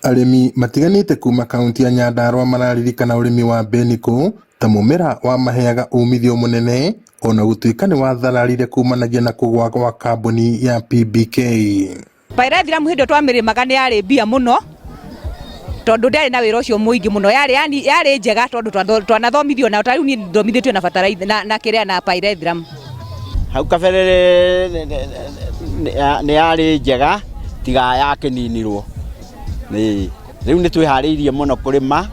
Arĩmi matiganĩte kuma kaunti ya Nyandarua mararirikana ũrĩmi wa mbenikũ ta mũmera wamaheaga umithio mũnene ona gũtuĩka nĩ wathararire kumanagia na kũgũa gwa kambuni ya PBK. Pyrethrum hĩndĩ ĩyo twamĩrĩmaga nĩ yarĩ mbia mũno tondũ ndĩarĩ na wĩra ũcio mũingĩ mũno, yarĩ yani yarĩ njega tondũ twanathomithio nayo, ta rĩu niĩ thomithĩtio na bataraitha na kĩrĩa na pyrethrum. Hau kabere nĩ yarĩ njega tiga yakĩninirwo. Rĩu nĩ twĩharĩirie mũno kũrĩma,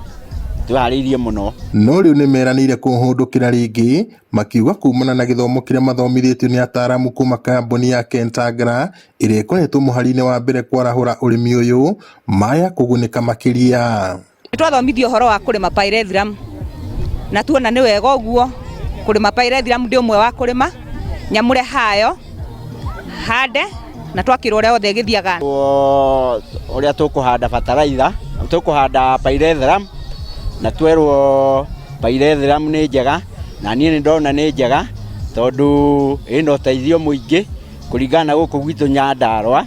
twĩharĩirie mũno. No rĩu nĩ meranĩire kũhũndũkĩra rĩngĩ makiuga kumana na gĩthomo kĩrĩa mathomithĩtio nĩ ataaramu kuma kambuni ya Kentangra ĩrĩa ĩkoretwo mũhari-inĩ wa mbere kwarahũra ũrĩmi ũyũ maya kũgunĩka makĩria. Nĩ twathomithio ũhoro wa kũrĩma pyrethrum na tuona nĩ wega ũguo kũrĩma pyrethrum ndĩ ũmwe wa kũrĩma nyamũre hayo hande na twakĩrwo ũrĩa wothe ĩgĩthiaga. Ũrĩa tũkũhanda bataraitha, tũkũhanda pyrethrum na twerwo pyrethrum nĩ njega na niĩ nĩ ndona nĩ njega tondũ ĩna ũteithio mũingĩ kũringana na gũkũ gwitũ Nyandarua.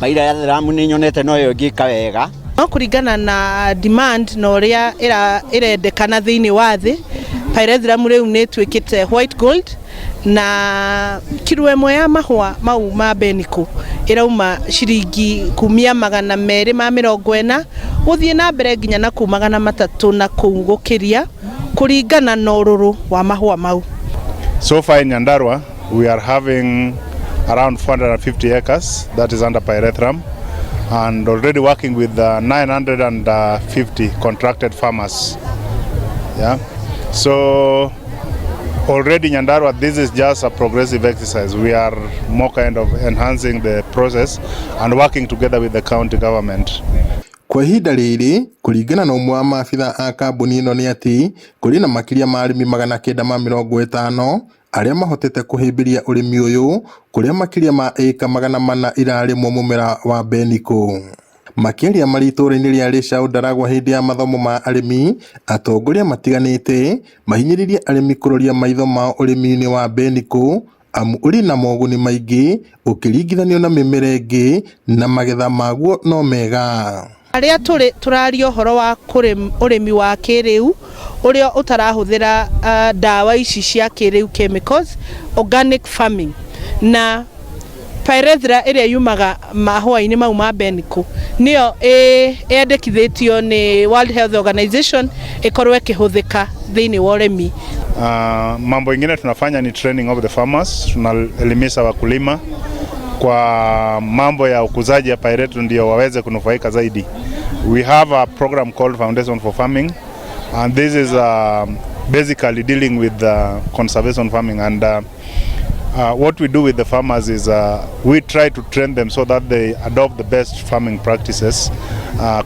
Pyrethrum nĩ nyonete noyo ĩngĩka wega. No kũringana na demand na ũrĩa ĩrendekana thĩinĩ wa thĩ, pyrethrum rĩu nĩ ĩtuĩkĩte white gold, na kiro ĩmwe ya mahũa mau ma mbenikũ ĩrauma ciringi kumia 240 gũthiĩ na mbere nginya na kũu 300 na kũu gũkĩria kũringana na ũrũrũ wa mahũa mau. So far in Nyandarua, we are having around 450 acres that is under pyrethrum and already working with 950 contracted farmers. Yeah. So already Nyandarua, this is just a progressive exercise. We are more kind of enhancing the process and working together with the county government. Kwa ihinda rĩrĩ, kũringana na ũmwe wa maabitha a kambuni ĩno nĩ atĩ kũrĩ na makĩria ma arĩmi 950 arĩa mahotete kũhĩmbĩria ũrĩmi ũyũ kũrĩa makĩria ma ĩka 400 irarĩmwo mũmera wa mbenikũ. Makĩaria marĩ itũũra-inĩ rĩa Leshau Ndaragwa hĩndĩ ya mathomo ma arĩmi, atongoria matiganĩte mahinyĩrĩirie arĩmi kũroria maitho mao ũrĩmi-inĩ wa mbenikũ amu ũrĩ na moguni maingĩ ũkĩringithanio na mĩmera ĩngĩ na magetha maguo no mega. Arĩa tũrĩ tũraria ũhoro wa ũrĩmi wa kĩrĩu ũrĩa ũtarahũthĩra ndawa ici cia kĩrĩu, chemicals, organic farming, na pyrethrum ĩrĩa yumaga mahũa-inĩ mau ma mbenikũ nĩyo ĩyandĩkithĩtio nĩ World Health Organization ĩkorwo ĩkĩhũthĩka thĩinĩ wa ũrĩmi. Mambo ingine tunafanya ni training of the farmers, tunaelimisha wakulima kwa mambo ya ukuzaji ya pyrethrum ndio waweze kunufaika zaidi. We have a program called Foundation for Farming, and this is basically dealing with conservation farming, and what we do with the farmers is we try to train them so that they adopt the best farming practices,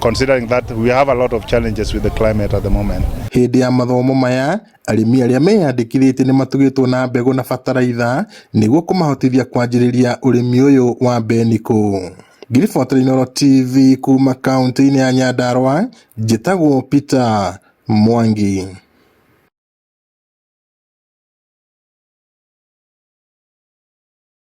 considering that we have a lot of challenges with the climate at the moment. Hĩndĩ ya mathomo maya, arĩmi arĩa meyandĩkithĩtie nĩ matugĩtwo na mbegũ na bataraitha nĩguo kũmahotithia kwanjĩrĩria ũrĩmi ũyũ wa mbenikũ. Ngĩribotera Inooro TV kuma kaunti-inĩ ya Nyandarua, njĩtagwo Peter Mwangi.